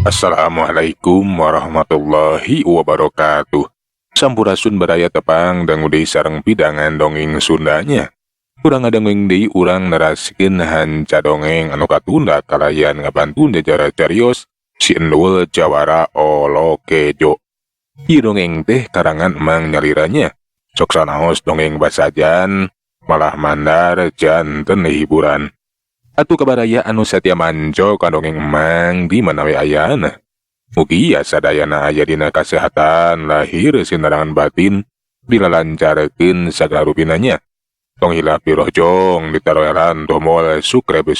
Assalamualaikum warahmatullahi wabarakatuh. Sampurasun baraya tepang dangu deui sareng pidangan dongeng Sundanya. Urang ngadongeng deui urang neraskeun hanca dongeng anu katunda kalayan ngabantu jajara carios si Endul Jawara Olokejo. Ieu dongeng teh karangan Emang Nyaliranya. Sok sanaos dongeng basajan malah mandar janten hiburan. Atuh kabaraya anu satia manco ka dongeng Emang di mana we ayana. Mugia sadayana aya dina kasehatan lahir sinarangan batin dilalancarkeun sagala rupinanya. Tong hilap dirojong ditaroelan tombol subscribe.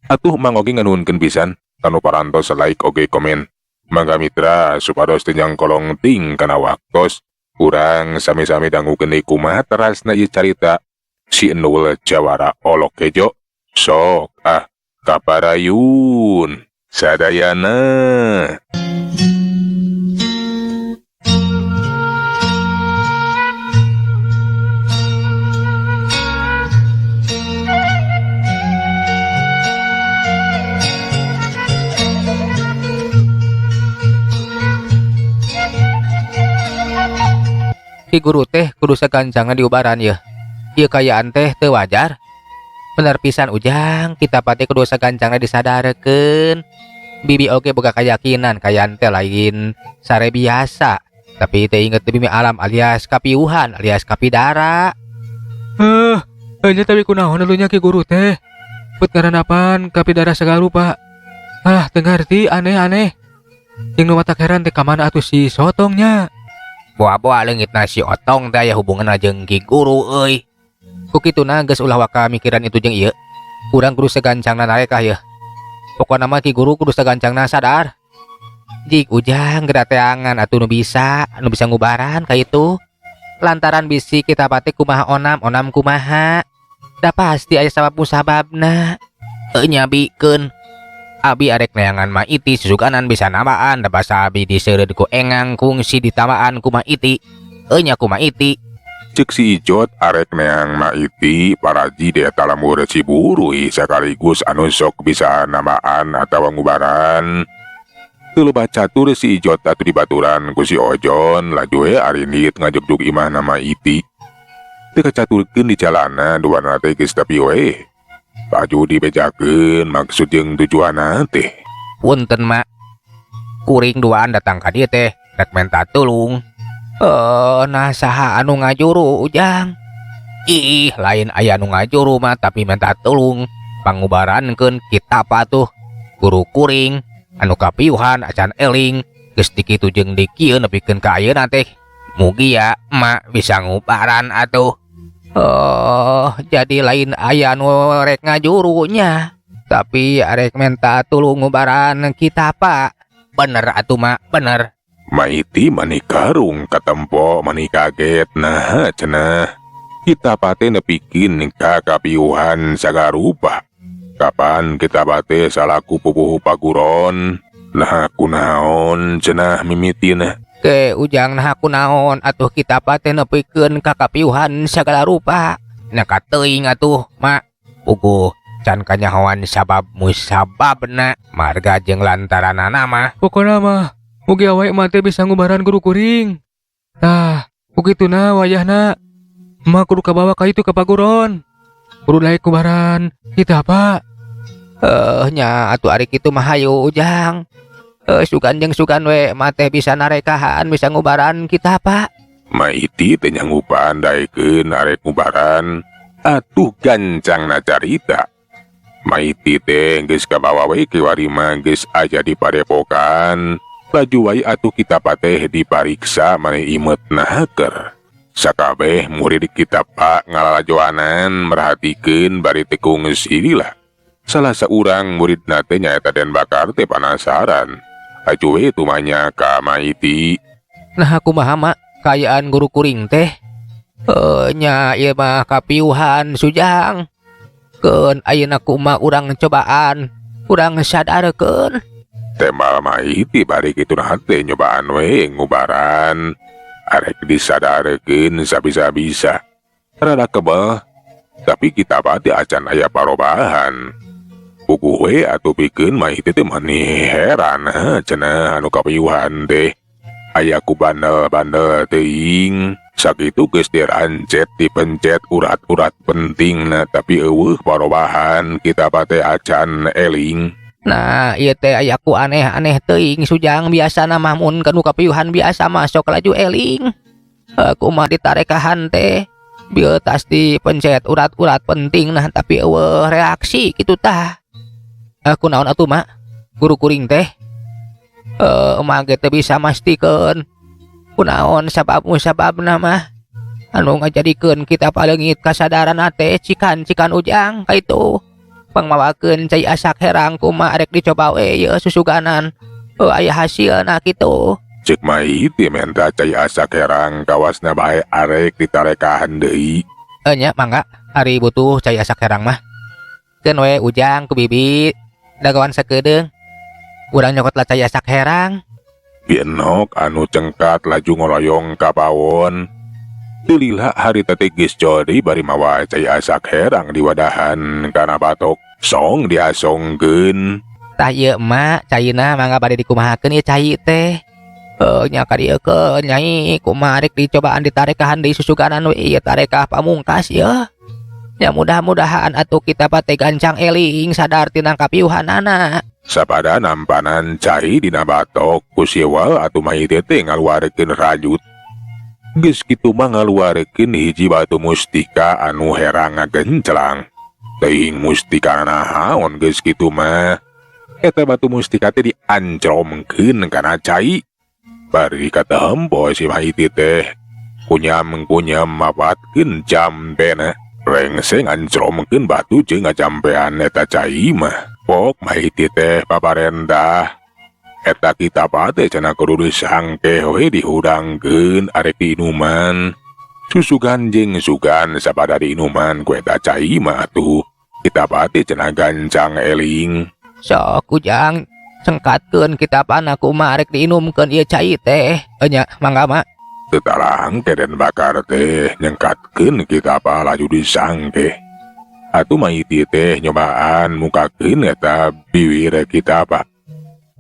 Atuh Mang oge nganuhunkeun pisan kanu parantos like oge komen. Mangga mitra supados teu nyangkolong ting kana waktos. Urang sami-sami dangukeun deui kumaha terasna ieu carita si Endul Jawara Olokejo. Sok ah kaparayun sadayana. Ki guru teh kudu sagancangna diubaran yeuh. Ieu kayaan teh teu wajar. Bener pisan Ujang, kita pati kudu sagancangna disadarkeun. Bibi oge boga kayakinan kayaan teh lain sare biasa, tapi teu inget bimi alam alias kapiuhan alias kapidara. Heuh, nya tapi kunaon nya ki guru teh? Bet ngaranapan kapidara sagala rupa. Ah, teu ngarti aneh-aneh. Jeung nu matak heran teh ka mana atuh si sotongnya? Boa-boa leungitna si Otong teh aya hubunganna jeung ki guru euy. Ku kituna geus ulah waka mikiran itu jeung ieu. Urang kudu sagancangna narekah yeuh. Pokona mah ki guru kudu sagancangna sadar. Jik Ujang geura teangan atuh nu bisa ngubaran ka itu. Lantaran bisi kita pati kumaha onam, onam kumaha. Da pasti aya sabab musababna. Heuh nya bikeun. Abi arek neangan ma iti susuganan bisa nambaan da basa abi diseureud ku engang kungsi ditambaan ku ma iti. Heuh nya ku ma iti. Cek si Ijot arek neang ma iti paraji dea talamur ciburui sekaligus anu sok bisa nambaan atawa ngubaran. Teu loba catur si Ijot atuh dibaturan ku si Ojon laju we arindit ngajugjug imah nama iti. Teu kacaturkeun di jalana duana teh geus tapi we. Baju dibejakeun maksud jeung tujuanna teh. Punten mak, kuring duaan datang ka dieu teh rek menta tulung. Nah saha anu ngajuru Ujang? Ih, lain aya anu ngajuru mah tapi menta tulung pangubarankeun kitab atuh guru kuring anu kapiuhan acan eling geus dikitu jeung dikieu nepikeun ka ayeuna teh. Mugia mak bisa ngubaran atuh. Oh, jadi lain aya nu rek ngajurunya, tapi arek menta tulung ngubaran kita pak. Bener atuh mak, bener. Maiti mani karung katempo mani kaget nah cenah. Kita pate nepikin ka kapiuhan sagarupa. Kapan kita pate salaku pupuhu paguron? Nah kunaon cenah mimitina. Ke Ujang nah kunaon atuh kita pate nepikeun ka kapiuhan sagala rupa. Nah kateuing atuh mak. Puguh can kanyahoan sabab musababna marga jeung lantaranana mah. Pokona mah mugi awake mah teh bisa ngubaran guru kuring. Tah, kukituna wayahna. Emak kudu kabawa ka itu ka paguron. Kudu daek ngubaran kita apa? Nya atuh ari kitu mah hayu Ujang. Sugan jeung sugan we mah teh bisa narekahan bisa ngubaran kita apa? Maiti teh nyanggupan daekeun arek ngubaran atuh gancangna carita. Maiti teh geus kabawa we kiwari mah geus aya di padepokan. Laju wae atuh kita pateh dipariksa maneh imet nahaker. Sakabeh murid kita pak ngalalajoanan merhatikeun bari teu kungsi lila. Salah saurang muridna teh nyaeta Den Bakar teh panasaran. Laju we tumanya ka Maiti. Nah kumaha mak kaayaan guru kuring teh? Nya ieu mah kapiuhan Sujang. Keun ayeuna kumaha urang cobaan, urang sadarkeun. Tembal Maiti bari kitu na teh nyobaan we ngubaran. Arek disadarkeun sabisa-bisa. Rada kebel, tapi kita pati acan aya parobahan. Puguh we atuh pikeun mah teh mani heran cenah anu kapiuhan teh. Aya ku bandel-bandel teuing. Sakitu geus dirancet dipencet urat-urat pentingna tapi eueuh parobahan kita teh acan eling. Nah ieu teh aya ku aneh-aneh teuing Sujang biasana mah mun kanu kapiuhan biasa mah sok laju eling. Kumaha ditarekahan teh bieu tas dipencet urat-urat penting nah tapi eueuh reaksi kitu tah. Kunaon atuh mak guru kuring teh emak ge teu bisa mastikeun kunaon sabab musababna mah anu ngajadikeun kita paleungit kasadaran teh cikan-cikan Ujang kaitu pangmawakeun cai asak herang kumaha arek dicoba we yeuh susuganan aya hasilna kitu. Cek Maiti menta cai asak herang kawasna bae arek ditarekahan deui. Nya mangga ari butuh cai asak herang mah keun we Ujang ku Bibi dagawan sakedeung urang nyokot lah cai asak herang. Bienok anu cengkat laju ngoloyong ka pawon. Teu lila harita teh geus jodi bari mawa cai asak herang di wadahan kana batok song diasongkeun. Tah ieu emak caina mangga bade dikumahakeun ieu cai teh. Nya ka dieu keun nyai kumaha rek dicobaan ditarekahan deui susuganan we ieu tarekah pamungkas yeuh. Ya mudah-mudahan atuh kita teh gancang eling sadar tina kapiuhanana. Sapada nampanan cai dina batok ku siwal atuh Maiti teh ngaluarkeun rajut. Geus kitu mah ngaluarkeun hiji batu mustika anu herang ngagenclang. Teuing mustika naon geus kitu mah. Eta batu mustika teh diancromkeun kana cai. Bari katehempo si Maiti teh kunyam-kunyam mapatkeun jampena. Rengse ngancromkeun batu jeung ngajampean eta cai mah. Pok Maiti teh paparendah. Eta kita teh cenah kudu disangkeh we dihudangkeun arek diinuman. Susugan jeung sugan sapada diinuman ku eta cai mah atuh. Kita teh cenah gancang eling. Sok Ujang cengkatkeun kitabana kumaha arek diinumkeun ieu cai teh. Nya mangga mak. Tetarang keden bakar teh nyengkatkeun kita laju disangkeh. Atuh Maiti teh nyobaan mukakeun eta biwir kita.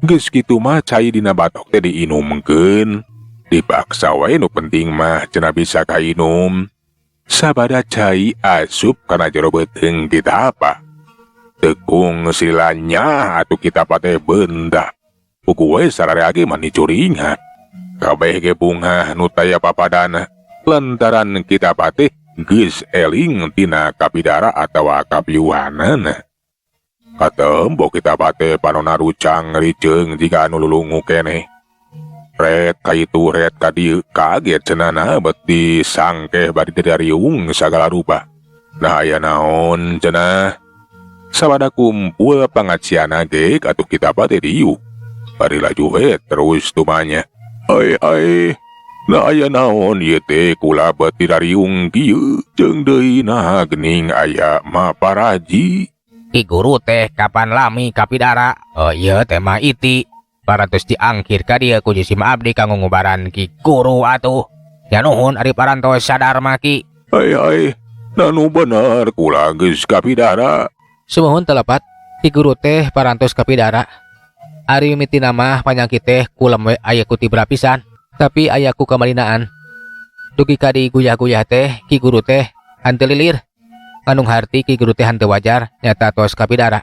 Geus kitu mah cai dina batok teh diinumkeun. Dipaksa wae nu penting mah cenah bisa kainum. Sabada cai asup kana jero beuteung kita. Tekung silanya atuh kita teh benda. Puguh we sararea ge mani curingat. Kabeh ge bungah nu taya papadana lantaran kita teh geus eling tina kapidara atawa kapiuhanana. Katembo kita teh panona rucang riceung jiga anu lulungu keneh. Ret kaitu ret ka dieu kaget cenana bet disangkeh bari dariung sagala rupa. Nah aya naon cenah. Sabada kumpul pangaciana ge atuh kita teh diuk. Bari laju we terus tumanya. Ai ai, nah aya naon ieu teh kula bet dariung kieu jeung deui nah geuning aya maparaji. Ki guru teh kapan lami kapidara? Oh ieu teh mah iti. Parantos diangkir ka dieu ku jisim abdi kanggo ngubaran ki guru atuh. Ya nuhun ari parantos sadar mah ki. Ai ai, nanu bener kula geus kapidara. Sumuhun telepat ki guru teh parantos kapidara. Ari mimitina mah panyakit teh kulem we aya ku tibra pisan, tapi aya ku kamalinaan. Dugi ka diguyah-guyah teh ki guru teh hanteu lilir. Ngandung harti ki guru teh hanteu wajar nyata tos kapidara.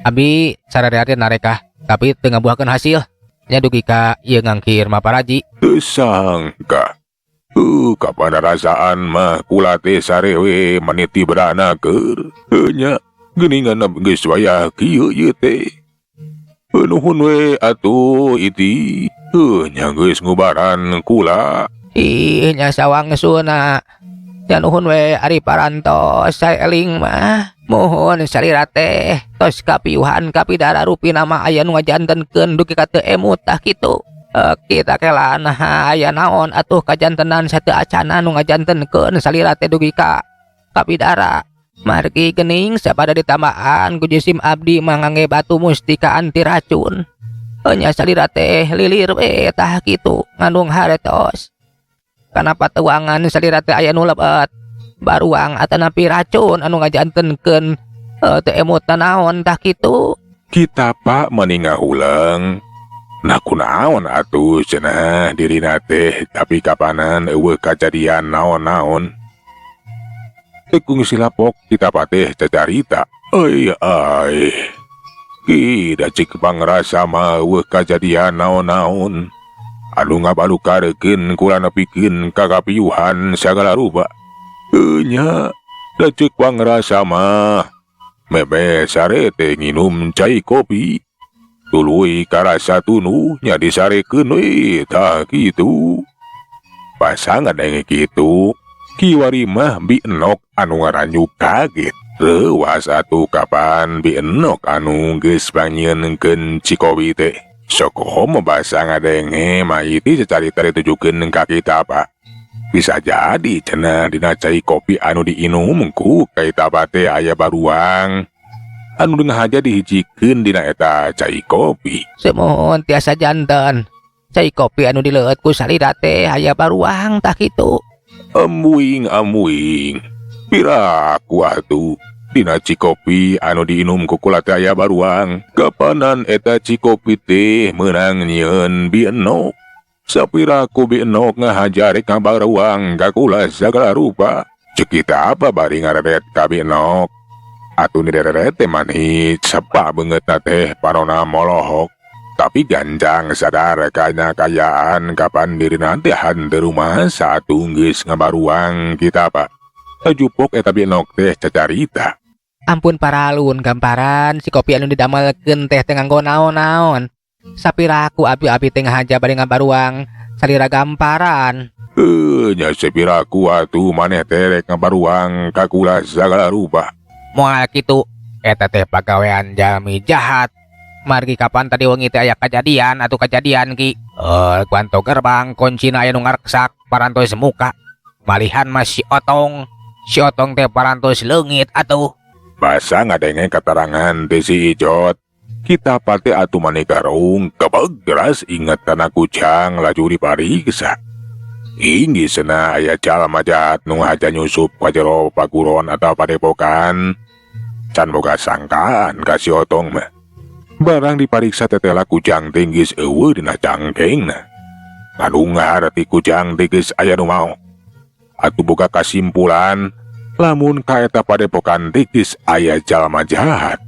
Abi sararea teh narekah tapi teu ngabuahkeun hasil. Nya dugi ka ieu ngangkir maparaji. Teu sangka. Kapan rasaan mah kula teh sarewe maniti berana keur. Heuh nya geuningan geus wayah kieu ieu teh. Nuhun we atuh iti. Nya geus ngubaran kula. Ih nya sawangsulna. Nya nuhun we ari parantos saeling mah. Muhun salira teh tos kapiuhan kapidara rupina mah aya nu ngajantenkeun dugi ka teu emut tah kitu. Kita kela nah aya naon atuh kajantenan sateu acana nu ngajantenkeun salira teh dugi ka kapidara. Margi gening sabada ditambaan ku jisim abdi mangangge batu mustika anti racun. Nya salira teh lilir we tah kitu ngandung haretos. Kana patuangan salira teh aya nu lebet baruang atanapi racun anu ngajantenkeun Teu emut naon tah kitu. Kita pak meni ngahuleng. Nah kunaon atuh cenah dirina teh tapi kapanan euweuh kajadian naon-naon. Teu kungsi lapok kita teh cacarita. Ai ai. Ki da cik pangrasa mah euweuh kajadian naon-naon. Anu ngabalukarkeun kula nepikeun ka kapiuhan sagala rupa. Nya, da ceuk pangrasa mah meme sare teh nginum cai kopi. Tuluy karasa tunduh nya disarekeun we tah kitu. Pasangan ngadenge kitu, kiwari mah Bi Enok anu ngaranjuk kaget. Leuwas atuh kapan Bi Enok anu geus pangnyieunkeun cikopi teh. Sok komo basa ngadenge mah itu cacarita ditujukeun ka kita pak. Bisa jadi cenah dina cai kopi anu diinum ku kita teh aya baruang. Anu ngahaja dihijikeun dina eta cai kopi. Sumuhun tiasa janten. Cai kopi anu dileueut ku salira teh aya baruang tah kitu. Amuing amuing. Piraku atuh dina cikopi anu diinum ku kula teh aya baruang. Kapanan eta cikopi teh meunang nyieun Bi Enok. Sapiraku Bi Enok ngahaja rek ngabaruang ka kula sagala rupa. Ceuk kita apa bari ngareret ka Bi Enok. Atuh nireret teh mani sepa beungeutna teh parona molohok. Tapi ganjang sadar kana kayaan kapan dirina teh hanteu rumasa atuh geus ngabaruang kita pak. Tajupok eta Bi Enok teh cacarita. Ampun paralun gamparan si kopi anu didamelkeun teh teu nganggo naon-naon. Sapiraku abi-abi teh ngahaja bari ngabaruang salira gamparan. Nya sapiraku atuh maneh teh rek ngabaruang ka kula sagala rupa. Moal kitu eta teh pagawean jalmi jahat. Margi kapan tadi wengi teh aya kajadian atuh kajadian ki. Panto gerbang kuncina aya nu ngareksak parantos muka. Malihan mah si Otong. Si Otong teh parantos leungit atuh. Basa ngadenge keterangan ti si Ijot. Kita pate atuh mani garung kebegras inget kana kujang laju dipariksa. Inggi cenah aya jalma jahat nu ngahaja nyusup ka jero paguron atau padepokan. Can boga sangkaan ka si Otong mah. Barang dipariksa tetela kujang teh geus euweuh dina cangkengna. Ngadungar ti kujang teh geus aya nu maok. Atuh boga kasimpulan lamun ka eta padepokan teh geus aya jalma jahat.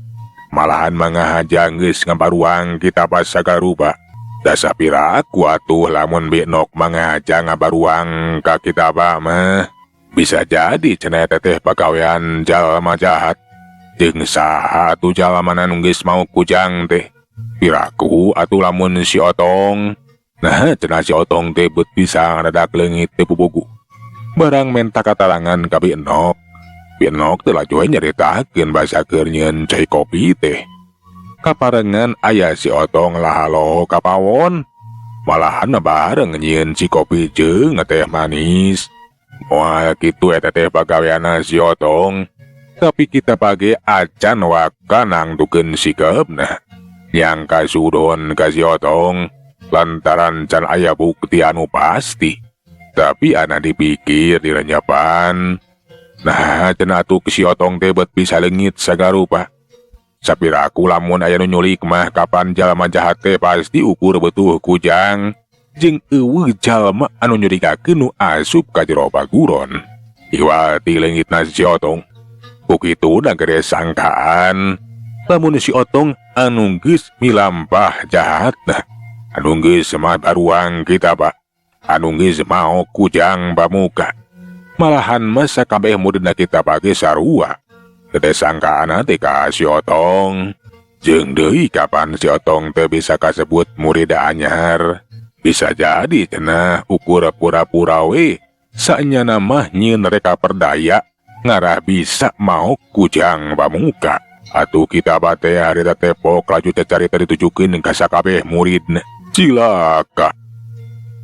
Malahan mangahaja geus ngabaruang kita pas sagarupa. Da sapiraku atuh lamun Bi Enok mangahaja ngabaruang ka kita mah. Bisa jadi cenah eta teh pagawean jalma jahat. Jeung saha atuh jalma nu geus maok kujang teh. Piraku atuh lamun si Otong. Nah cenah si Otong teh beut bisa ngadadak leungit teu pupugu. Barang menta katarangan ka Bi Enok. Bi Enok teh laju we nyaritakeun basa keur nyieun cai kopi teh. Kaparengan aya si Otong lahaloho ka pawon. Malahan bareng nyieun si kopi jeung teh manis. Moal kitu eta teh pagaweanna si Otong. Tapi kita page acan waka nangtukeun sikepna. Yang kasudon ka si Otong lantaran can aya bukti anu pasti. Tapi ana dipikir direnyapan. Nah cenah atuh si Otong teh bet bisa leungit sagarupa. Sapiraku lamun aya nu nyulik mah kapan jalma jahat teh pasti ukur betuh kujang. Jeung euweuh jalma anu nyurigakeun nu asup ka jero paguron. Iwal ti leungitna si Otong. Ku kitu da gede sangkaan lamun si Otong anu geus milampah jahatna. Anu geus mah baruang kita pak. Anu geus maok kujang bamuka. Malahan masa kabeh muridna kita pake sarua. Gede sangkaan teh ka si Otong. Jeung deui kapan si Otong teh bisa kasebut murid anyar. Bisa jadi cenah ukur pura-pura we. Saenyana mah nyieun reka perdaya ngarah bisa maok kujang bamuka. Atuh kita bate harita tepok laju cacarita ditujukeun ka sakabeh muridna. Cilaka.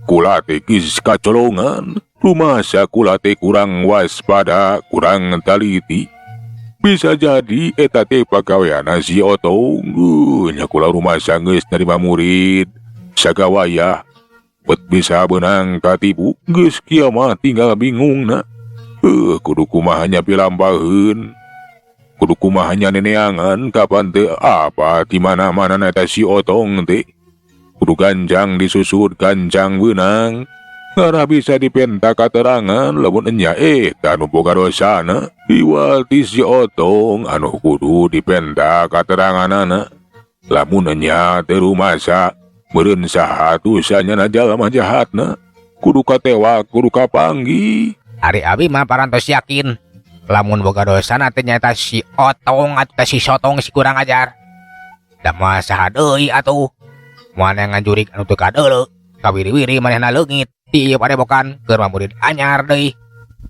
Kula teh geus kacolongan. Rumasa kula teh kurang waspada, kurang taliti. Bisa jadi eta teh pagaweanna si Otong. Nya kula rumasa geus narima murid. Sagawayah bet bisa beunang katipu. Geus kieu mah tinggal bingungna. Kudu kumaha nya pilampaheun. Kudu kumaha nya neneangan kapan teu apa di mana-mana eta si Otong teh. Kudu gancang disusut gancang beunang. Ngarah bisa dipenta katerangan lamun enya eta nu boga dosana. Iwal ti si Otong anu kudu dipenta kateranganana. Lamun enya teu rumasa meureun saha atuh sanyana jalma jahatna. Kudu katewak kudu kapanggih. Ari abi mah parantos yakin lamun boga dosana teh nyaeta si Otong atuh si Sotong si kurang ajar. Da moal saha deui atuh. Moal ngajurig anu teu kadeuleu, kawiri-wiri manehna leungit di ieu padepokan keur mah murid anyar deui.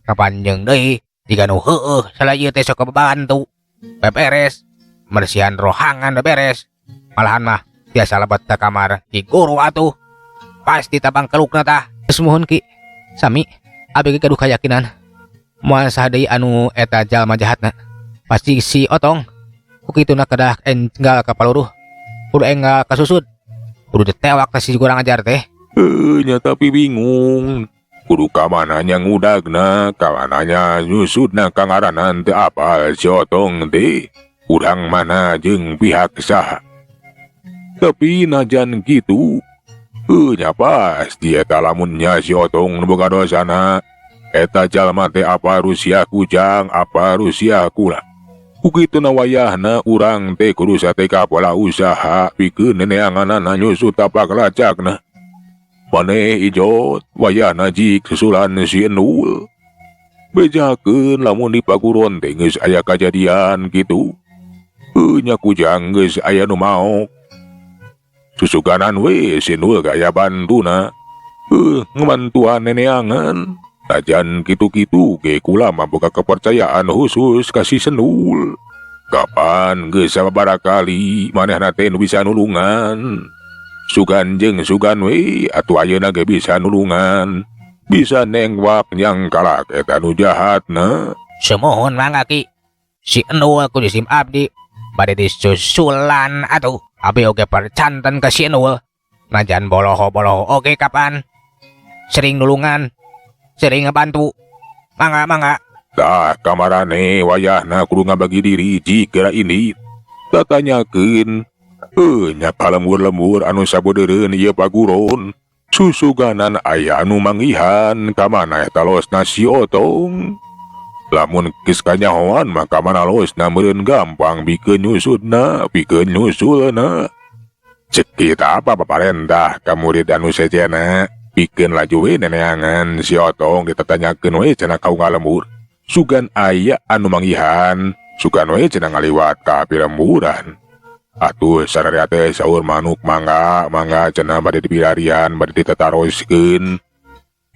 Kapanjeung deui jiga nu heueuh salah ieu teh sok kabantu. Beberes, mersihan rohangan beberes. Malahan mah biasa lebet ka kamar ki guru atuh. Pasti tabang kelukna tah. Sumuhun Ki, sami abi ge gaduh kayakinan moal saha deui anu eta jalma jahatna. Pasti si Otong. Ku kituna kedah enggal ka paluruh. Kudu enggal kasusut. Kudu ditewak teh si kurang ajar teh. Nya tapi bingung. Kudu ka mana nya ngudagna, ka mana nya nyusutna ka ngaranan teu apal si Otong teh. Urang mana jeung pihak saha. Tapi najan kitu, nya pasti eta lamunnya si Otong nu boga dosana. Eta jalma teh apa Rusia kujang, apa Rusia kula. Ku kituna wayahna urang teh kudu sateka pola usaha pikeun neneanganana nyusut tapak lacakna. Maneh ijot wayahna jik susulan si Endul. Bejakeun lamun di paguron teh geus aya kajadian kitu. Nya kujang geus aya nu maok. Susuganan we si Endul gaya bantuna. Ngebantuan neneangan. Najan kitu-kitu ge kula mah boga kepercayaan khusus ka si Sendul. Kapan geus sababaraha kali manehna teh nu bisa nulungan. Sugan jeung sugan we atuh ayeuna ge bisa nulungan. Bisa nengwak nyang kalak eta nu jahatna. Sumuhun mangga Ki. Si Endul kudu sim abdi bade disusulan atuh. Abi oge percanten ka si Endul. Najan boloho-boloho oge kapan. Sering nulungan, sering ngebantu. Mangga mangga. Tah kamarane wayahna kudu ngabagi diri jika ini. Tatanyakeun nya ka lembur-lembur anu sabeudereun ieu paguron. Susuganan aya anu manggihan ka mana eta losna si Otong. Lamun geus kanyahoan mah ka mana losna meureun gampang bikeun nyusutna, bikeun nyusulna. Cek kita apa paparentah ka murid anu sejenna. Pikeun laju we neneangan si Otong ditatanyakeun we cenah ka unggal lembur. Sugan aya anu manggihan, sugan we cenah ngaliwat ka pilemburan. Atuh sararea teh saur manuk mangga, mangga cenah bade dipilarian, bade ditataroskeun.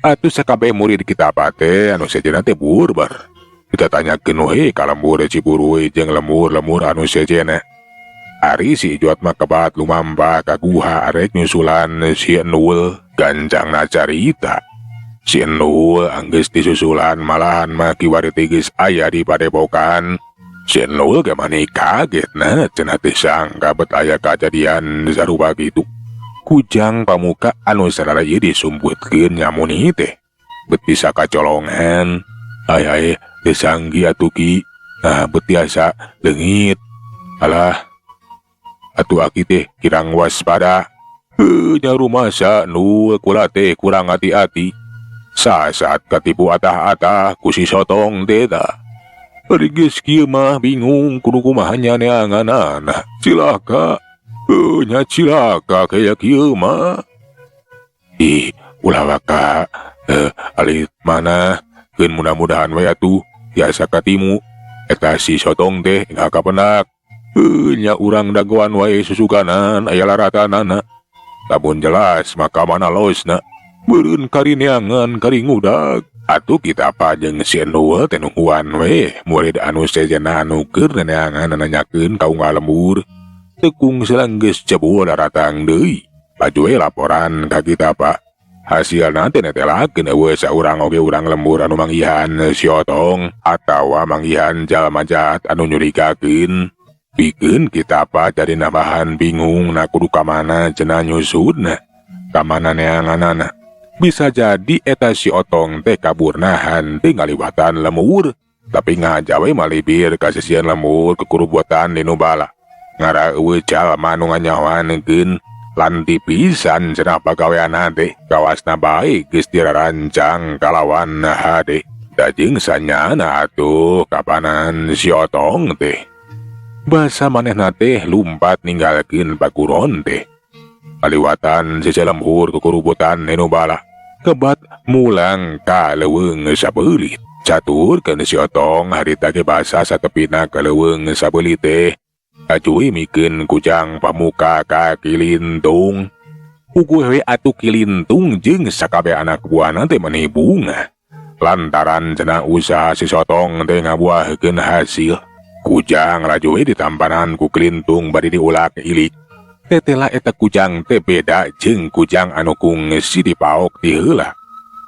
Atuh sakabeh murid kita teh anu sejenna teh burbar. Ditatanyakeun we ka lembur Ciburuy jeung lembur-lembur anu sejenna. Ari si Ijot mah kebat lumampa ka guha arek nyusulan si Endul gancangna carita. Si Endul anggeus disusulan malahan mah kiwari teh geus aya di padepokan. Si Endul ge mani kagetna cenah teh sangka bet aya kajadian sarupa kitu. Kujang pamuka anu sarara ieu disumputkeun nyamuni teh. Bet bisa kacolongan. Ay ay teu sanggi atuh Ki. Nah bet tiasa leungit. Alah atuh aki teh kirang waspada. Nya rumasa nu kula teh kurang hati-hati. Saat katipu atah-atah ku si Sotong teh tah. Ari geus kieu mah bingung kudu kumaha nya neanganana. Cilaka. Nya cilaka kaya kieu mah. Ih, ulah waka. Alit mana keun mudah-mudahan we atuh tiasa katimu. Eta si Sotong teh enggal kapenak. Nya urang dagoan wae susuganan aya laratanana. Lamun jelas maka mana losna. Meureun karineangan kari ngudag. Atuh kita apa jeung si Endul teh nungguan we murid anu sejenna anu keur neneangan nanyakeun ka unggal lembur. Tekung selanggeus jebul daratang deui. Laju we laporan ka kita Pak. Hasilna teh netelakeun eueuh saurang oge urang lembur anu manggihan si Otong atawa manggihan jalma jahat anu nyurigakeun. Pikeun kita apa jadi nambahan bingung na kudu ka mana cenah nyusutna. Ka mana neanganana. Bisa jadi eta si Otong teh kaburnahan teh ngaliwatan lemur. Tapi ngaja we malibir kasisian lembur kekurubutan dinu bala. Ngara eueuh jalma nu nganyawaneun lanti pisan cenah pagaweanna teh. Kawasna bae geus dirarancang kalawan hade. Da jeung sanyana atuh kapanan si Otong teh. Basa manehna teh lumpat ninggalkeun paguron teh. Kaliwatan si lemhur kekurubutan dinu bala. Kebat mulang ka leuweung sabeulit. Caturkeun si Otong harita ge basa satepina ka leuweung sabeulit teh. Acuy mikeun kujang pamuka ka Kilintung. Puguh we atuh Kilintung jeung sakabeh anak buahna teh meuni bungah. Lantaran cenah usaha si Sotong teh ngabuahkeun hasil. Kujang laju we ditampanan ku Kilintung bari diulak ilik. Tetela eta kujang teh beda jeung kujang anu kungsi dipaok ti heula.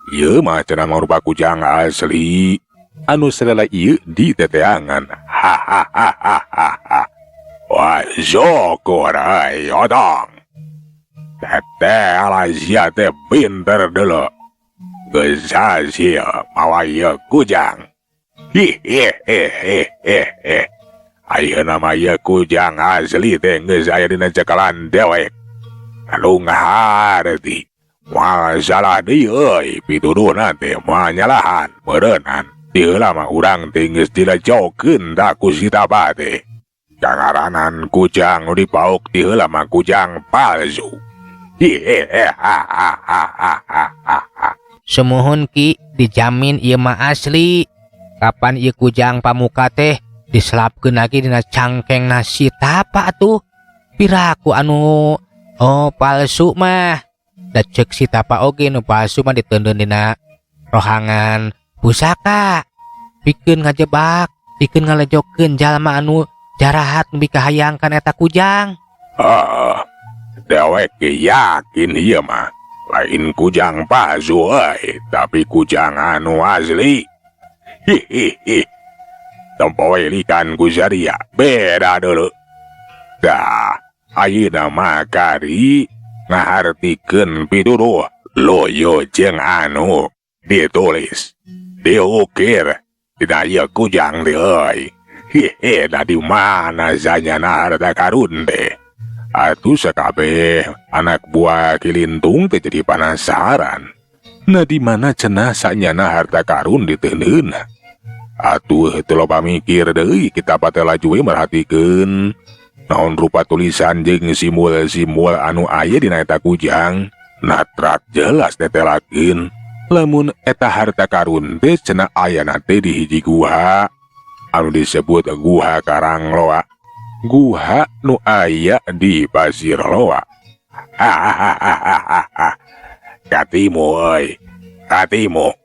Ieu mah cenah mangrupa kujang asli anu sarela ieu diteteangan. Hahaha. Wah, syukur euy Otong. Tetela sia teh pinter dulu. Geus hasil mawa ieu kujang. Hihihihihi. Ayeuna mah ieu kujang asli teh geus aya dina cekalan dewek. Anu ngaharti. Moal salah deui euy pituduhna teh moal nyalahan meureunnan. Ti heula mah urang teh geus dilejokeun tah ku si Tapa teh. Kangaranan kujang nu dipaok ti heula mah kujang palsu. Hihihahahahaha. Sumuhun Ki, dijamin ieu mah asli. Kapan ieu kujang pamuka teh diselapkeun lagi dina cangkeng nasi Tapa atuh. Piraku anu oh palsu mah. Da ceuk si Tapa oge nu palsu mah diteundeun dina rohangan pusaka. Pikeun ngajebak, pikeun ngalejokeun jalma anu jarahat nu mikahayangkan eta kujang. Ah, dewek yakin ieu mah lain kujang palsu euy, tapi kujang anu asli. Hihihi. Tempo we likan ku saria, beda dulu. Dah, ayeuna mah kari ngahartikeun pituduh loyo jeung anu ditulis, diukir dina ieu kujang teh euy. Hehe, da di mana sanyana harta karun teh? Atuh sakabeh anak buah Kilintung teh jadi penasaran. Nah di mana cenah sanyana harta karun diteundeun? Atuh teu loba mikir deui kita teh laju we merhatikeun naon rupa tulisan jeung simbol-simbol anu aya dina eta kujang. Natrak jelas tetelakeun lamun eta harta karun teh cenah ayana teh di hiji guha anu disebut Guha Karangloa. Guha nu aya di Pasir Loa. Hahaha. Katimu euy, katimu.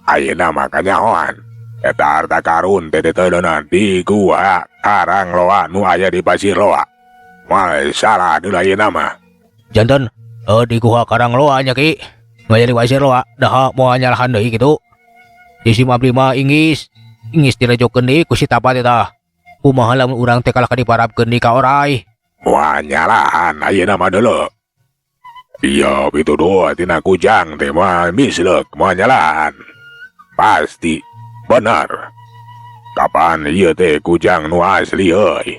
Ayeuna mah kanyahoan eta harta karun teh diteundeunna di Guha Karangloa nu aya di Pasir Loa. Moal salah deui ayeuna mah. Janten di Guha Karangloa nya Ki. Nu aya di Pasir Loa daha moal nyalahan deui kitu. Di sim abdi mah inggis. Inggis dilejokeun deui ku si Tapa teh tah. Kumaha lamun urang teh kalah ka diparabkeun deui ka orai. Moal nyalahan ayeuna mah deuleu. Iya pituduh tina kujang teh moal misleuk, moal nyalahan. Pasti bener. Kapan ieu teh kujang nu asli euy?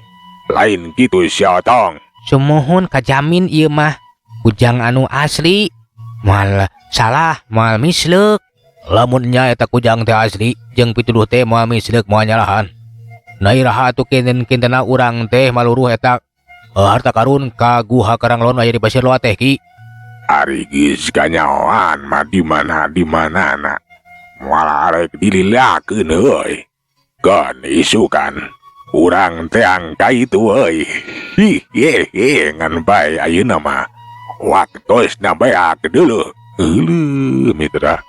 Lain kitu si Otong. Sumuhun kajamin ieu mah kujang anu asli. Moal salah, moal misleuk. Lamun nya eta kujang teh asli jeung pituduh teh moal misleuk, moal nyalahan. Nah iraha atuh kinten-kintena urang teh maluruh eta harta karun ka Guha Karangloa aya di Pasir Loa teh Ki. Ari geus kanyahoan mah di mana di manana. Moal arek dililakeun euy. Kan isukan urang teang ka itu euy. Hihihi ngan bae ayeuna mah waktosna beak deuleu. Euleuh mitra.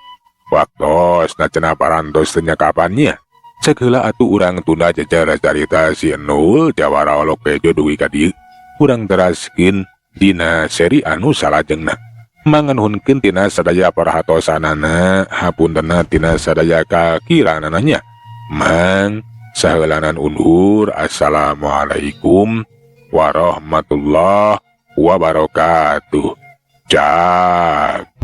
Waktosna cenah parantos teh kapannya. Cek heula atuh urang tunda jejer carita si Enul jawara olok kejo dugi ka dieu. Urang teraskeun dina seri anu salajengna. Manganuhunkeun tina sadaya parhatosanana, hapuntenna tina sadaya kakiranananya. Mang saheulanan undur. Assalamualaikum warahmatullahi wabarakatuh. Cak.